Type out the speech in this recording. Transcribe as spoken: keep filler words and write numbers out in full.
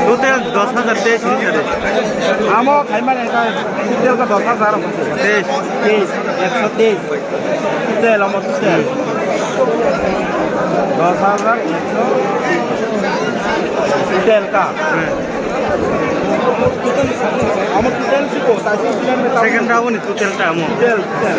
Total dos hajar teis hinwi sadi. Amo khaimani kha total kha dos hajar. Teis. Teis, ekso teis. Total amo total. Dos hajar ekso. Total kha. Hmm. Amo total siko, taisi bilang ni Second round ni total ta amo. Total, total.